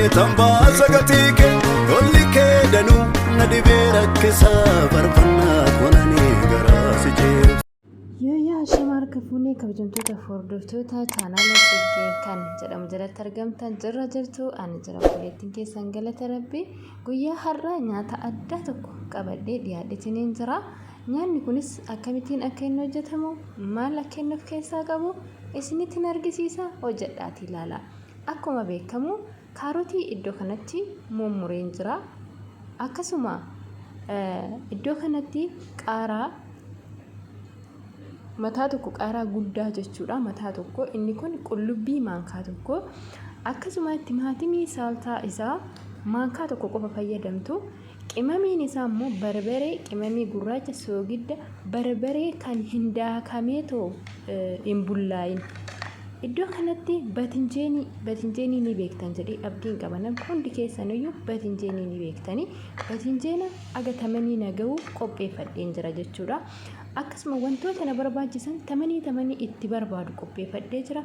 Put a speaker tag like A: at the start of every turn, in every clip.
A: Eetan baasa gatii kee tolli kee danuu na dhibee rakkisaa farfannaa konanii garaa si ceebsa.
B: Yooyyaa Ashama harka fuunee kabajamtoota fi hordoftoota chaanaala Tsiggee kan jedhamu jalatti argamtan jirra jirtu ani jira obboleettiin keessan galata rabbii guyyaa har'aa nyaata addaa tokko qabadhee dhiyaadhetiniin jira. Nyaanni kunis akkamittiin akka inni hojjetamu maal akka inni of keessaa qabu isinittiin argisiisa hojjedhaatii ilaalaa. Akkuma beekamu kaarotii iddoo kanatti mummureen jira. Akkasuma iddoo kanatti qaaraa mataa tokko qaaraa guddaa jechuudha. Mataa tokko inni kun qullubbii maankaa tokko akkasuma timaatimii saaltaa isaa maankaa tokko qofa fayyadamtu. Qimamiin isaa immoo barbaree, qimamii gurraacha, soogidda, barbaree kan hin daakamee too hin bullaa'in. Iddoo kanatti batinjeenii batinjeenii ni beektan jedhee abdiin qaba. Namni hundi keessaniyyuu batinjeenii ni beektanii. Batinjeena aga tamanii na ga'u qopheeffadheen jira jechuudha. Akkasuma wantoota na barbaachisan tamanii tamanii itti barbaadu qopheeffadhee jira.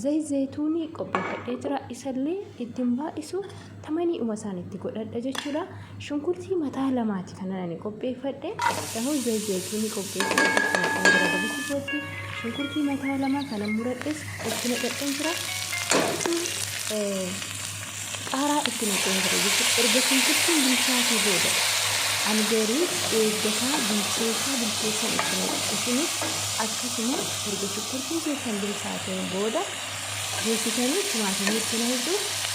B: Zayit zayituunii qopheeffadhee jira. Isallee ittiin baay'isu tamanii uma isaan itti godhadha jechuudha. Shunkurtii mataa lamaati kanan ani qopheeffadhe. Dhahoo zayit zayituunii qopheeffadhe itti naqeen jira dabisi kootti. Shunkurtii mataa lama kanan muradhes itti naqadheen jira. Qaaraa itti naqeen jira jechuudha. Erga shunkurtiin bilchaatee booda ani garuu eeggataa bilcheessaa bilcheessan itti naqa. Isinis akkasuma erga shunkurtiin keessan bilchaateen booda geessitanii timaatimii itti naqxu.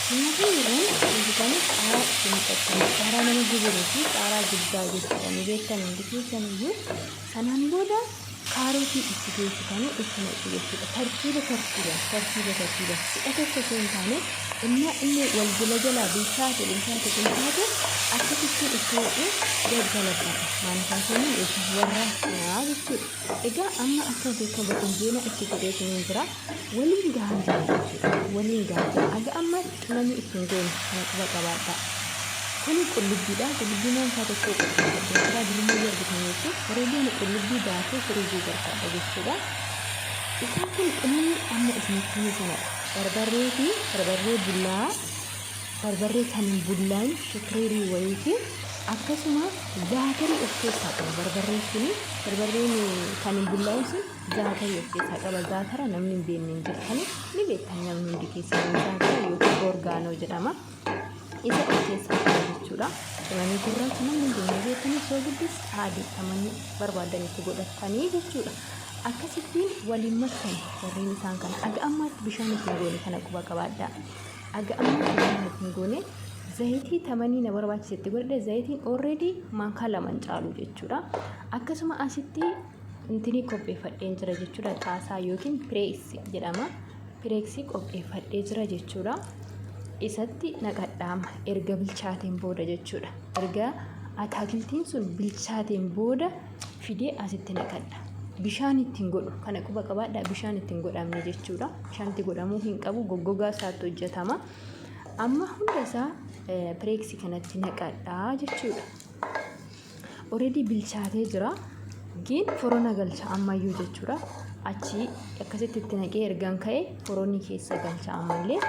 B: Timaatimii irraan geessitanii qaaraa itti naqattanii qaaraa nama gubuu fi qaaraa guddaa jechuudha. Ni beektan hundi keessan iyyuu. Sanaan booda kaarotii itti geessitanii itti naqxu jechuudha. Tartiiba tartiiban, tartiiba tartiiban. Si'a tokko osoo hin taane innaa inni wal jala jalaa bilchaate bilchaate bilchaate akkasittiin itti naqee gaggalabata. Maankaa keenya yookiin warraaqsinaa jechuudha. Egaa amma akkuma beekamu batinjeena itti godheetiniin jira. Waliin gahaa jira jechuudha. Waliin gahaa jira. Aga ammaatti qimamii itti hin goone kana quba qabaadhaa. Kuni qullubbiidha. Qullubbii maankaa tokko qopheeffadhee jira. Durumayyuu argitaniirtu. Already ani qullubbii daakee firiijii galfadha jechuudha. Isaan kun qimamii amma isinitti hime sanadha. Barbarree fi barbarree bullaa, barbarree kan hin bullaa'in shukreerii wayiiti. Akkasuma zaatarii of keessaa qaba barbarreen suni. Barbarreen kan hin bullaa'in sun zaatarii of keessaa qaba. Zaatara namni hin beekne hin jirtani. Ni beektan namni hundi keessan zaatara yookiin orgaanoo jedhama. Isa of keessaa qaba jechuudha. Qimamii gurraacha namni hin beekne beektanii soogiddis adii tamanii barbaadan itti godhatanii jechuudha. Akkasittiin waliin maktan warreen isaan kana aga ammaatti bishaan itti hin goone kana quba qabaadhaa. Aga ammaatti bishaan itti hin goone zayitii tamanii na barbaachise itti godhadhe zayitiin already maankaa lama hin caalu jechuudha. Akkasuma asitti intinii qopheeffadheen jira jechuudha. Xaasaa yookiin pireeksi jedhama. Pireeksii qopheeffadhee jira jechuudha. Isatti naqadhaama erga bilchaateen booda jechuudha. Erga ataakiltiin sun bilchaateen booda fidee asitti naqadha. Bishaan ittiin godhu kana quba qabaadhaa bishaan ittiin godhamne jechuudha. Bishaan itti godhamuu hin qabu goggogaa isaatti hojjetama. Amma hunda isaa pireeksii kanatti naqadhaa jechuudha. Already bilchaatee jira. Gin forona galcha ammayyuu jechuudha. Achi akkasitti itti naqee ergan ka'e foronii keessa galcha ammallee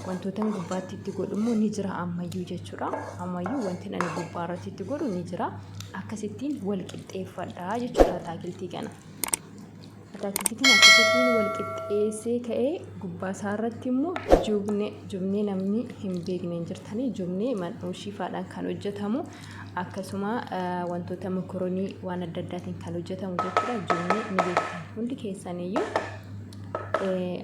B: wantootan gubbaatti itti godhu immoo ni jira ammayyuu jechuudha. Ammayyuu wanti ani gubbaa irratti itti godhu ni jira. Akkasittiin wal qixxeeffadha jechuudha ataakiltii kana. Ataakiltii kana akkasittiin wal qixxeessee ka'ee gubbaa isaa irratti immoo jubnee jubnee namni hin beekne hin jirtanii jubnee man'uushii faadhaan kan hojjetamu akkasuma wantoota mokoronii waan adda addaatiin kan hojjetamu jechuudha jubnee ni beektan hundi keessaniyyuu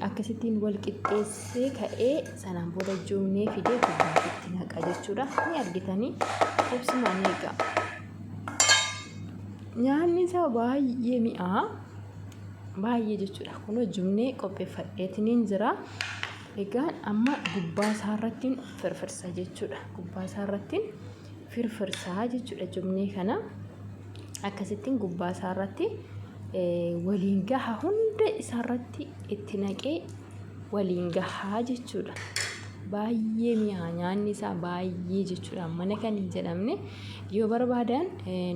B: akkasittiin wal qixxeessee ka'ee sanaan booda jubnee fidee gubbaatti naqa jechuudha ni argitanii obsumaan eegaa. Nyaanni isaa baay'ee mi'aa baay'ee jechuudha. Kunoo jumnee qopheeffadheetiniin jira. Egaa amma gubbaa isaa irrattiin firfirsa jechuudha. Gubbaa isaa irrattiin firfirsaa jechuudha jumnee kana. Akkasittiin gubbaa isaa irratti waliin gaha hunda isaa irratti itti naqee waliin gahaa jechuudha. Baay'ee mi'aa nyaanni isaa baay'ee jechuudha. Mana kan hin jedhamne yoo barbaadan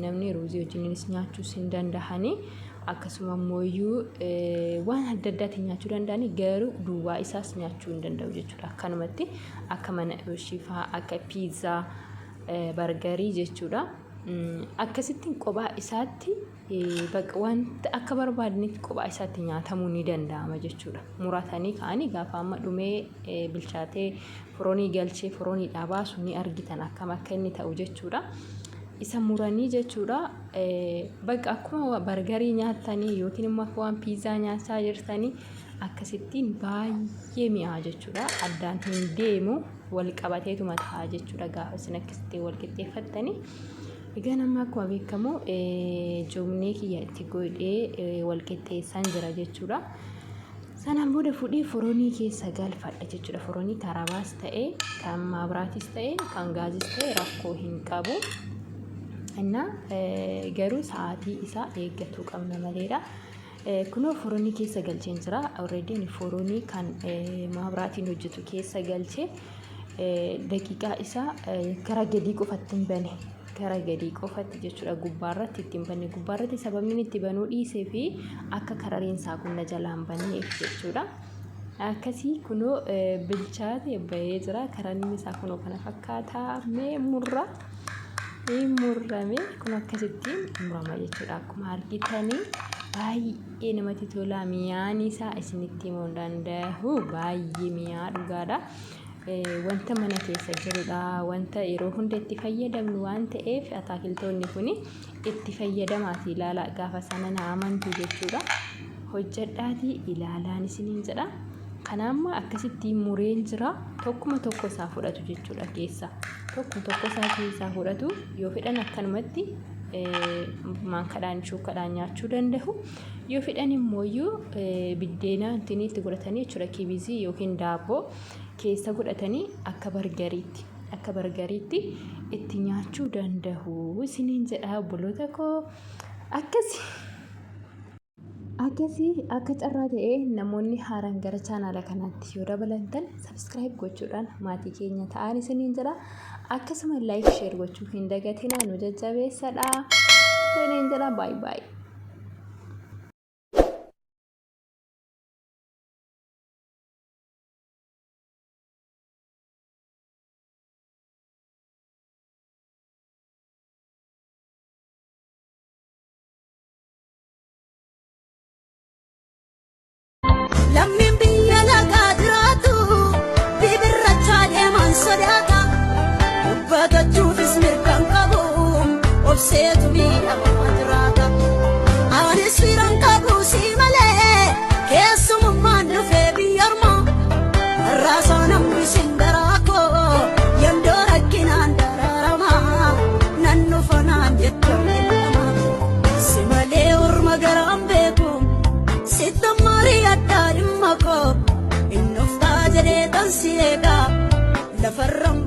B: namni ruuzii wajjininis nyaachuus hin dandahani. Akkasuma immoo waan adda addaatiin nyaachuu danda'ani, garuu duwwaa isaas nyaachuu hin danda'u jechuudha. Akkanumatti akka mana fa'aa, akka piizaa, bargarii jechuudha. Akkasittiin kophaa isaatti bakka wanta akka barbaadanitti kophaa isaatti nyaatamuu ni danda'ama jechuudha. Muratanii ka'anii gaafa amma dhumee bilchaatee foronii galchee foroniidhaa baasu ni argitan akkam akka inni ta'u jechuudha. Isa muranii jechuudha, bakka akkuma bargarii nyaattanii yookiin immoo akka waan piizaa nyaachaa jirtanii akkasittiin baay'ee mi'aa jechuudha. Addaan hin deemu, wal qabateetuma ta'a jechuudha gaafa isin akkasittiin wal qixxeeffattanii. Egaan amma akkuma beekamu joomnee kiyya itti godhee wal qixxeessaan jira jechuudha. Sanaan booda fuudhee foronii keessa galfadha jechuudha. Foronii karabaas ta'e, kan maabiraatis ta'e, kan gaazis ta'e rakkoo hin qabu. Innaa garuu sa'aatii isaa eeggatuu qabna maleedha. Kunoo foronii keessa galcheen jira. Already foronii kan maabiraatiin hojjetu keessa galchee daqiiqaa isaa gara gadii qofatti hin bane. Gara gadii qofatti jechuudha, gubbaarratti itti hin banne. Gubbaarratti sababni inni itti banuu dhiisee fi akka karariin isaa kun na jalaan banneef jechuudha. Akkasii kunoo bilchaate bahee jira. Karariin isaa kunoo kana fakkaata. Mee murra. Murrame kun akkasittiin murama jechuudha. Akkuma argitanii baay'ee namatti tola. Mi'aan isaa isinitti himuu hin danda'u. Baay'ee mi'aa dhugaadha. Wanta mana keessa jirudha. Wanta yeroo hunda itti fayyadamnu waan ta'eef ataakiltoonni kun itti fayyadamaatii ilaalaa, gaafa sana na amantu jechuudha. Hojjedhaatii ilaalaan isiniin jedha. Kana amma akkasitti mureen jira. Tokkuma tokko isaa fudhatu jechuudha keessa. Tokko tokko isaa keessaa fudhatu. Yoo fedhan akkanumatti maankadhaan shuukkadhaan nyaachuu danda'u. Yoo fedhan immoo biddeena itti godhatanii jechuudha, kibizii yookiin daabboo keessa godhatanii akka bargariitti itti nyaachuu danda'u isiniin jedha, obboloota koo, akkasi. Akkasii akka carraa ta'ee namoonni haaraan gara chaanaala kanaatti yoo dabalantan subscribe gochuudhaan maatii keenya ta'an isiniin jedha. Akkasuma like, share gochuu hin dagatinaa, nu jajjabeessadha. Isiniin jedha, baay'ee baay'ee.
C: Lammiin biyya lagaa jiraatu bibirrachaa deeman sodaata. Dubbatachuufis mirga hin qabu, obseetu miidhamaa jiraata. Anis firan qabu si malee, keessummaan dhufee biyya ormaa. Raasaa namni singaraa koo yandoo rakkinaan dararamaa nan dhufa naan jecha beekama. Si malee orma garaan beeku, sitta marii addaa dhimma koo innuftaa jedhee tan si eegaa lafarran.